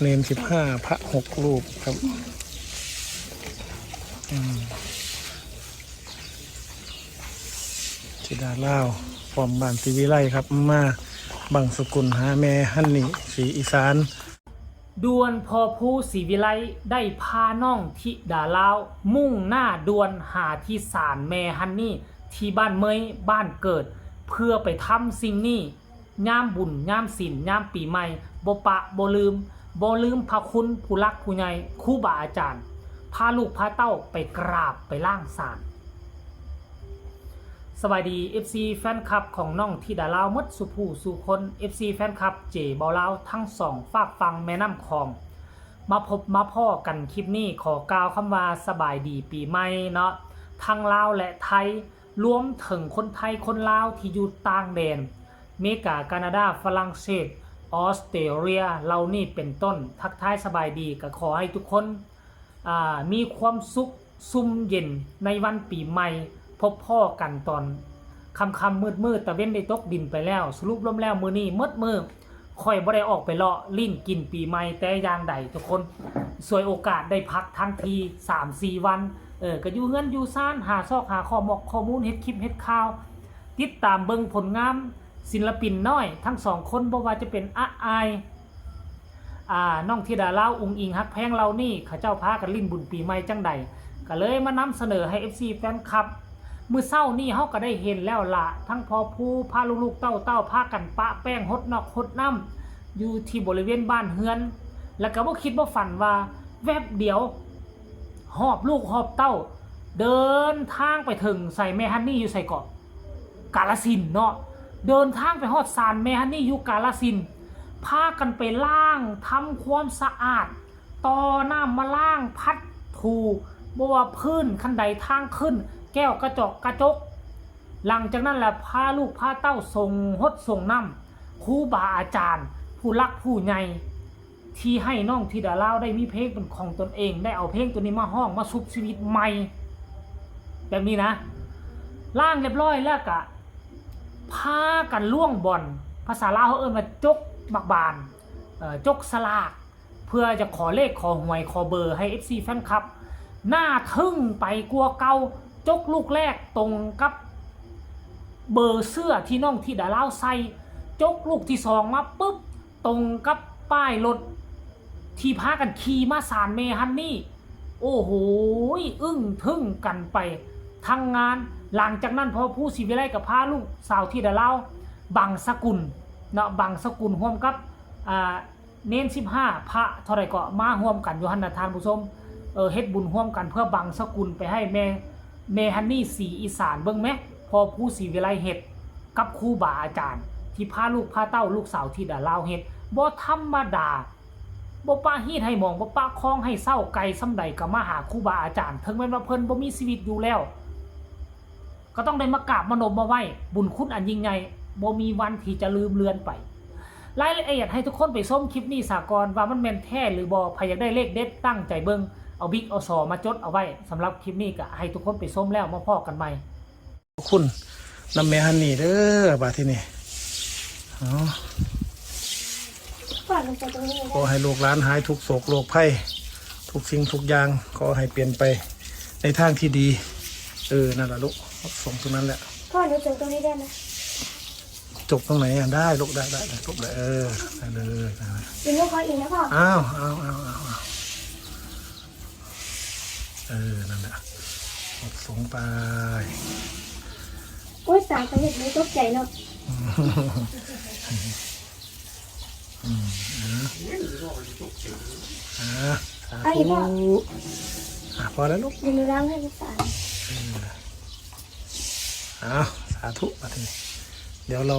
ເນນສິບຫ້າ ພະຫົກຮູບຄັບ. ອືມ ທິດາລາວ ພ້ອມບ້ານສີວິໄລຄັບ ມາບັງສະກຸນຫາແມ່ຮັນນີ ສີອີສານ. ດ່ວນພໍ່ພູສີວິໄລໄດ້ພານ້ອງທິດາລາວມຸ່ງໜ້າດ່ວນຫາທີ່ສານແມ່ຮັນນີ ທີ່ບ້ານເມຍ ບ້ານເກີດ ເພື່ອໄປທຳສິ່ງນີ້. ຍາມບຸນ ຍາມສິນ ຍາມປີໃໝ່ ບໍ່ປະບໍ່ລືມ ບໍ່ລືມພະຄຸນຜູ້ຫຼັກຜູ້ໃຫຍ່ ຄູບາອາຈານ ພາລູກພາເຕົ້າໄປກາບໄປລ້າງສານ. ສະບາຍດີ ເອັຟຊີ ແຟນຄລັບຂອງນ້ອງທິດາລາວໝົດສູ່ຜູ້ສູ່ຄົນ ເອັຟຊີ ແຟນຄລັບເຈເບົາລາວທັງສອງຟາກຝັ່ງແມ່ນ້ຳຂອງ ມາພົບມາພໍ້ກັນຄລິບນີ້ ຂໍກ່າວຄຳວ່າສະບາຍດີປີໃໝ່ເນາະ ທັງລາວ ແລະ ໄທ ລວມເຖິງຄົນໄທຄົນລາວທີ່ຢູ່ຕ່າງແດນ ເມກາ ການາດາ ຝຣັ່ງເສດ ອອສເຕຣເລຍ ເຫຼົ່ານີ້ເປັນຕົ້ນ. ທັກທາຍສະບາຍດີ ກໍຂໍໃຫ້ທຸກຄົນ ອາ ມີຄວາມສຸກຊຸ່ມເຢັນໃນວັນປີໃໝ່ ພົບພໍ້ກັນຕອນຄ່ຳໆມືດໆ ຕາເວັນໄດ້ຕົກດິນໄປແລ້ວ. ສະຫຼຸບລວມແລ້ວ ມື້ນີ້ໝົດມື້ ຂ້ອຍບໍ່ໄດ້ອອກໄປເລາະຫຼິ້ນກິນປີໃໝ່ແຕ່ຢ່າງໃດທຸກຄົນ ສວຍໂອກາດໄດ້ພັກທັງທີສາມສີ່ວັນ ເອີ ກໍຢູ່ເຮືອນຢູ່ຊານ ຫາຊອກຫາຂໍ້ມອກຂໍ້ມູນ ເຮັດຄລິບເຮັດຂ່າວ ຕິດຕາມເບິ່ງຜົນງານສິນລະປິນນ້ອຍທັງສອງຄົນ ບໍ່ວ່າຈະເປັນອາອາຍ ອາ ນ້ອງທິດາລາວ ອຸງອິງ ຮັກແພງ ເຫຼົ່ານີ້ ເຂົາເຈົ້າພາກັນຫຼິ້ນບຸນປີໃໝ່ຈັ່ງໃດ ກໍເລີຍມານຳສະເໜີໃຫ້ ເອັຟຊີ ແຟນຄລັບ. ມື້ເຊົ້ານີ້ເຮົາກໍໄດ້ເຫັນແລ້ວລະ ທັງພໍ່ພູ ພາລູກໆເຕົ້າໆ ພາກັນປະແປ້ງ ຫົດນອກຫົດນ້ຳ ຢູ່ທີ່ບໍລິເວນບ້ານເຮືອນ ແລ້ວກໍບໍ່ຄິດບໍ່ຝັນວ່າ ແວັບດຽວ ຫອບລູກຫອບເຕົ້າ ເດີນທາງໄປເຖິງໃສ ແມ່ຮັນນີຢູ່ໃສເກາະ ກາລະສິນເນາະ ເດີນທາງໄປຮອດສານແມ່ຮັນນີຢູ່ກາລະສິນ ພາກັນໄປລ້າງທຳຄວາມສະອາດ ຕໍ່ນ້ຳມາລ້າງ ພັດຖູ ບໍ່ວ່າພື້ນ ຄັນໄດທາງຂຶ້ນ ແກ້ວກະຈອກກະຈົກ. ຫຼັງຈາກນັ້ນລະ ພາລູກພາເຕົ້າ ສົງຫົດສົງນ້ຳ ຄູບາອາຈານ ຜູ້ຫຼັກຜູ້ໃຫຍ່ ທີ່ໃຫ້ນ້ອງທິດາລາວໄດ້ມີເພງເປັນຂອງຕົນເອງ ໄດ້ເອົາເພງໂຕນີ້ມາຮ້ອງ ມາຊຸບຊີວິດໃໝ່ ແບບນີ້ນະ. ລ້າງລຽບຮ້ອຍແລ້ວກະພາກັນລ່ວງບ່ອນ ພາສາລາວເຮົາເອີ້ນວ່າຈົກໝາກບານ ເອີ ຈົກສະຫຼາກ ເພື່ອຈະຂໍເລກຂໍຫວຍຂໍເບີໃຫ້ ເອັຟຊີ ແຟນຄລັບ ໜ້າທຶ້ງໄປກວ່າເກົ່າ. ຈົກລູກແລກຕົງກັບເບີເສື້ອທີ່ນ້ອງທິດາລາວໃສ່ ຈົກລູກທີສອງມາປຶບ ຕົງກັບປ້າຍລົດທີ່ພາກັນຂີ່ມາສານແມ່ຮັນນີ. ໂອ້ໂຫ ອຶ້ງທຶ້ງກັນໄປທັງງານ. ຫຼັງຈາກນັ້ນ ພໍ່ພູສີວິໄລກໍພາລູກສາວທິດາລາວ ບັງສະກຸນເນາະ ບັງສະກຸນຮ່ວມກັບ ອ່າ ເນນສິບຫ້າ ພະເທົ່າໃດກໍມາຮ່ວມກັນຢູ່ຫັ້ນນະທ່ານຜູ້ຊົມ. ເອີ ເຮັດບຸນຮ່ວມກັນເພື່ອບັງສະກຸນໄປໃຫ້ແມ່ ແມ່ຮັນນີ ສີອີສານ ເບິ່ງແມະ ພໍ່ພູສີວິໄລເຮັດກັບຄູບາອາຈານ ທີ່ພາລູກພາເຕົ້າ ລູກສາວທິດາລາວເຮັດ ບໍ່ທຳມະດາ. ບໍ່ປະຮີດໃຫ້ໝອງ ບໍ່ປະຄອງໃຫ້ເສົ້າ ໄກສ່ຳໃດກໍມາຫາຄູບາອາຈານ ເຖິງແມ່ນວ່າເພິ່ນບໍ່ມີຊີວິດຢູ່ແລ້ວ ກໍຕ້ອງໄດ້ມາກາບມານົບມາໄຫວ້. ບຸນຄຸນອັນຍິ່ງໃຫຍ່ ບໍ່ມີວັນທີ່ຈະລືມເລືອນໄປ. ລາຍລະອຽດໃຫ້ທຸກຄົນໄປຊົມຄລິບນີ້ສາກ່ອນ ວ່າມັນແມ່ນແທ້ຫຼືບໍ່. ໃຜຢາກໄດ້ເລກເດັດ ຕັ້ງໃຈເບິ່ງ ເອົາບິກເອົາສໍມາຈົດເອົາໄວ້. ສຳລັບຄລິບນີ້ກໍໃຫ້ທຸກຄົນໄປຊົມແລ້ວມາພໍ້ກັນໃໝ່. ຄຸນນຳແມ່ຮັນນີເດີ ບາດທີນີ້ ເອົາ ขอให้ลูกหลานหายทุกข์โศกโรคภัย ทุกสิ่งทุกอย่าง ขอให้เปลี่ยนไปในทางที่ดี. เออ นั่นล่ะลูก ส่งตรงนั้นแหละ พ่อ หนูส่งตรงนี้ได้ไหม จบตรงไหนอ่ะ ได้ลูก ได้ ได้ ได้ ลูก ได้ เออ ได้เลย ได้เลย อีกลูก ขออีกนะพ่อ อ้าว อ้าว อ้าว อ้าว เออ นั่นแหละ ส่งไป โอ๊ย ตาย ไปเห็น หนูตกใจเนาะ อืม อ่า อ่า สาธุ เอาอีกพ่อ อ่า พอแล้วลูก เดี๋ยวหนูล้างให้ลูกสาว เออ เอา สาธุ มาทีนี้ เดี๋ยวเรา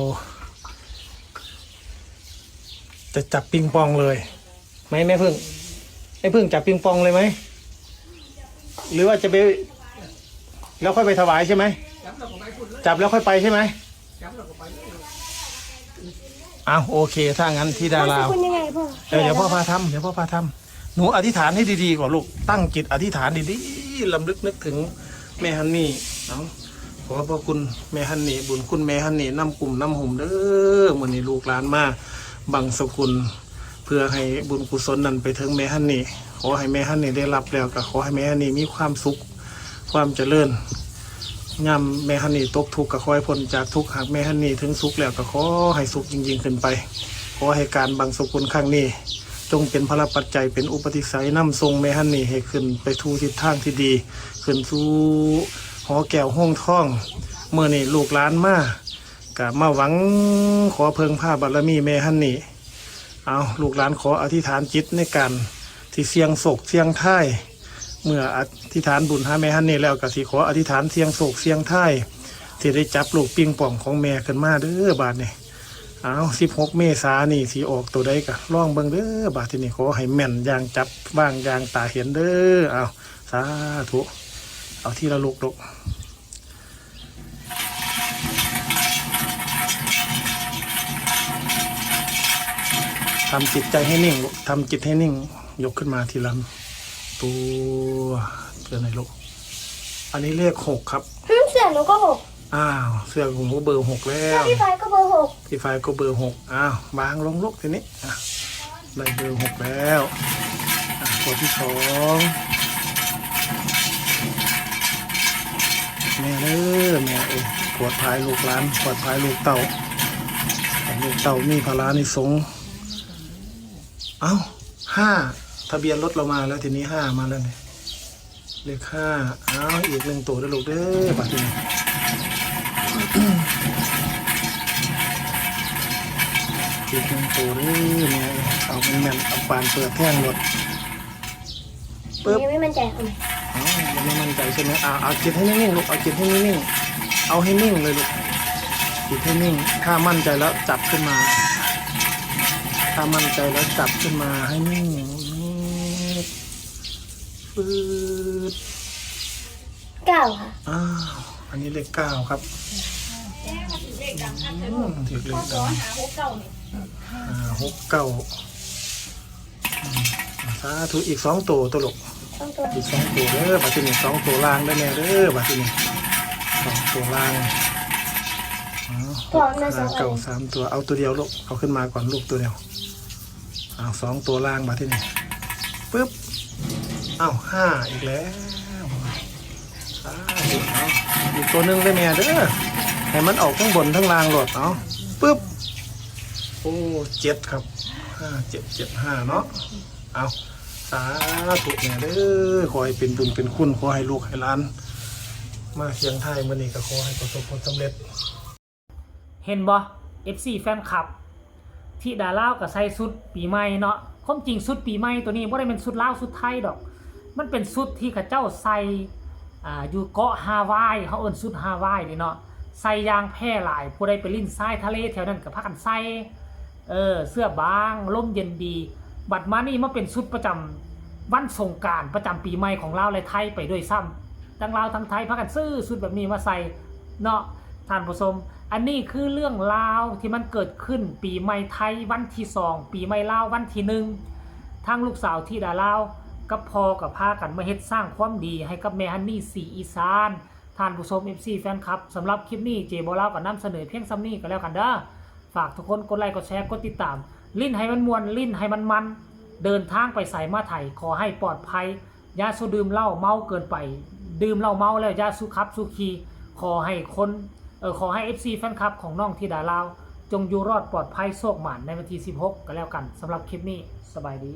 จะจับปิงปองเลย ไหมแม่ผึ้ง แม่ผึ้งจับปิงปองเลยไหม หรือว่าจะไป แล้วค่อยไปถวายใช่ไหม จับแล้วค่อยไปใช่ไหม เอา โอเค ถ้างั้นธิดาลาว มันสกุลยังไงพ่อ เออ เดี๋ยวพ่อพาทำ เดี๋ยวพ่อพาทำ หนูอธิษฐานให้ดีๆก่อนลูก ตั้งจิตอธิษฐานดีๆ รำลึกนึกถึงแม่ฮันนี่ เอา ขอบพระคุณแม่ฮันนี่ บุญคุณแม่ฮันนี่ นำกุ้มนำหุมเด้อ มื้อนี้ลูกหลานมา ບັງສະກຸນ ເພື່ອໃຫ້ບຸນກຸສົນນັ້ນໄປເຖິງແມ່ຮັນນີ້. ຂໍໃຫ້ແມ່ຮັນນີ້ໄດ້ຮັບແລ້ວ ກໍຂໍໃຫ້ແມ່ຮັນນີ້ມີຄວາມສຸກ ຄວາມຈະເລີນ. ຍາມແມ່ຮັນນີ້ຕົກທຸກ ກໍຂໍໃຫ້ພົ້ນຈາກທຸກ, ຫາກແມ່ຮັນນີ້ເຖິງສຸກແລ້ວ ກໍຂໍໃຫ້ສຸກຍິ່ງໆຂຶ້ນໄປ. ຂໍໃຫ້ການບັງສະກຸນຄັ້ງນີ້ ຈົ່ງເປັນພະລະປັດໄຈ ເປັນອຸປະນິໄສນຳສົ່ງແມ່ຮັນນີ້ໃຫ້ຂຶ້ນໄປສູ່ທິດທາງທີ່ດີ, ຂຶ້ນສູ່ຫໍແກ້ວໂຮງທອງ. ມື້ນີ້ລູກຫຼານມາ ກະມາຫວັງຂໍເພິ່ງພາບາລະມີແມ່ຮັນນີ້. ເອົາ ລູກຫຼານຂໍອະທິຖານຈິດໃນການທີ່ສ່ຽງໂຊກສ່ຽງທາຍ. ເມື່ອອະທິຖານບຸນຫາແມ່ຮັນນີ້ແລ້ວ ກະຊິຂໍອະທິຖານສ່ຽງໂຊກສ່ຽງທາຍ ທີ່ໄດ້ຈັບລູກປິງປອງຂອງແມ່ຂຶ້ນມາເດີ້ບາດນີ້. ເອົາ ສິບຫົກເມສານີ້ຊິອອກໂຕໃດ ກະລອງເບິ່ງເດີ້ບາດທີນີ້. ຂໍໃຫ້ແມ່ນຢ່າງຈັບວາງຢ່າງຕາເຫັນເດີ້. ເອົາ ສາທຸ. ເອົາ ທີລະລູກລູກ. ທຳຈິດໃຈໃຫ້ນິ່ງລູກ ທຳຈິດໃຫ້ນິ່ງ. ຍົກຂຶ້ນມາທີລະຕົວ ຕົວໃດລູກ? ອັນນີ້ເລກຫົກຄັບ. ຫືມ ເສື້ອໜູກໍຫົກ. ອ້າວ ເສື້ອຂອງໜູເບີຫົກແລ້ວ. ເສື້ອພີ່ຝ້າຍກໍເບີຫົກ. ພີ່ຝ້າຍກໍເບີຫົກ. ອ້າວ ວາງລົງລູກທີນີ້. ອ່ະ ໄດ້ເບີຫົກແລ້ວ. ອ່ະ ຕົວທີສອງ ແມ່ເດີ ແມ່ເອີຍ ປວດພາຍລູກຫຼານ ປວດພາຍລູກເຕົ້າ ໃຫ້ລູກເຕົ້າມີພະລານິສົງ. ເອົ້າ ຫ້າ ທະບຽນລົດເຮົາມາແລ້ວ ທີນີ້ຫ້າມາແລ້ວນີ້. ເລກຫ້າ. ເອົາ ອີກໜຶ່ງໂຕເດີ້ລູກເດີ້ ບາດນີ້ ອີກໜຶ່ງໂຕເດີ້ແມ່. ເອົາແມ່ນໆ ເອົາປານເປີດແທ່ງໂລດ. ປຶບ ຍັງບໍ່ໝັ້ນໃຈ. ເອົາ ຍັງບໍ່ໝັ້ນໃຈໃຊ່ໄໝ? ເອົາ ເອົາຈິດໃຫ້ນິ່ງໆລູກ ເອົາຈິດໃຫ້ນິ່ງໆ ເອົາໃຫ້ນິ່ງເລີຍລູກ ຈິດໃຫ້ນິ່ງ. ຖ້າໝັ້ນໃຈແລ້ວຈັບຂຶ້ນມາ ຖ້າໝັ້ນໃຈແລ້ວຈັບຂຶ້ນມາໃຫ້ນິ່ງ. ປືດ ເກົ້າ ຄ່ະ. ອ້າວ ອັນນີ້ເລກເກົ້າຄັບ. ອືມ ຖືກເລກດັງ ຫ້າຫົກເກົ້າ. ອືມ ສາທຸ. ອີກສອງໂຕຕົວະລູກ ສອງໂຕ ອີກສອງໂຕເດີ້. ບາດທີນີ້ສອງໂຕລ່າງເດີ້ແມ່ເດີ້ ບາດທີນີ້ ສອງໂຕລ່າງ. ເອົາ ຫົກຫ້າເກົ້າ ສາມຕົວ. ເອົາຕົວດຽວລູກ ເອົາຂຶ້ນມາກ່ອນລູກ ຕົວດຽວ. ເອົາ ສອງຕົວລ່າງບາດທີນີ້ ປຶບ ເອົາ ຫ້າອີກແລ້ວ. ສາທຸ. ເອົາ ອີກຕົວໜຶ່ງເດີ້ແມ່ເດີ້ ໃຫ້ມັນອອກທັງບົນທັງລ່າງໂລດ. ເອົາ ປຶບ ໂອ້ ເຈັດຄັບ ຫ້າເຈັດເຈັດຫ້າເນາະ. ເອົາ ສາທຸແມ່ເດີ້ ຂໍໃຫ້ເປັນບຸນເປັນຄຸນ ຂໍໃຫ້ລູກໃຫ້ຫຼານມາສ່ຽງທາຍມື້ນີ້ ກໍຂໍໃຫ້ປະສົບຜົນສຳເລັດ. ເຫັນບໍ່ ເອັຟຊີ ແຟນຄລັບ ທິດາລາວກໍໃສ່ຊຸດປີໃໝ່ເນາະ. ຄວາມຈິງຊຸດປີໃໝ່ໂຕນີ້ບໍ່ໄດ້ແມ່ນຊຸດລາວຊຸດໄທດອກ ມັນເປັນຊຸດທີ່ເຂົາເຈົ້າໃສ່ ອ່າ ຢູ່ເກາະຮາວາຍ ເຮົາເອີ້ນຊຸດຮາວາຍນີ້ເນາະ ໃສ່ຢ່າງແຜ່ຫຼາຍ. ຜູ້ໃດໄປຫຼິ້ນຊາຍທະເລແຖວນັ້ນກໍພາກັນໃສ່ ເອີ ເສື້ອບາງ ລົມເຢັນດີ. ບັດມານີ້ມາເປັນຊຸດປະຈຳວັນສົງການ ປະຈຳປີໃໝ່ຂອງລາວ ແລະ ໄທໄປດ້ວຍຊ້ຳ. ທັງລາວທັງໄທພາກັນຊື້ຊຸດແບບນີ້ມາໃສ່ເນາະທ່ານຜູ້ຊົມ. ອັນນີ້ຄືເລື່ອງລາວທີ່ມັນເກີດຂຶ້ນປີໃໝ່ໄທວັນທີສອງ ປີໃໝ່ລາວວັນທີໜຶ່ງ ທາງລູກສາວທິດາລາວກັບພໍ່ກໍພາກັນມາເຮັດສ້າງຄວາມດີໃຫ້ກັບແມ່ຮັນນີສີອີສານ. ທ່ານຜູ້ຊົມ ເອັຟຊີ ແຟນຄລັບ ສຳລັບຄລິບນີ້ ເຈໂບລາວກໍນຳສະເໜີພຽງສ່ຳນີ້ກໍແລ້ວກັນເດີ. ຝາກທຸກຄົນກົດໄລ ກົດແຊ ກົດຕິດຕາມ. ຫຼິ້ນໃຫ້ມັນມ່ວນ ຫຼິ້ນໃຫ້ມັນມັນ ເດີນທາງໄປໃສມາໃສ ຂໍໃຫ້ປອດໄພ ຢ່າສູ່ດື່ມເຫຼົ້າເມົາເກີນໄປ, ດື່ມເຫຼົ້າເມົາແລ້ວຢ່າສູ່ຂັບສູ່ຂີ່. ຂໍໃຫ້ຄົນ ເອີ ຂໍໃຫ້ເອັຟຊີແຟນຄລັບຂອງນ້ອງທິດາລາວ ຈົ່ງຢູ່ລອດປອດໄພໂຊກໝານໃນວັນທີສິບຫົກກໍແລ້ວກັນ. ສຳລັບຄລິບນີ້ ສະບາຍດີ.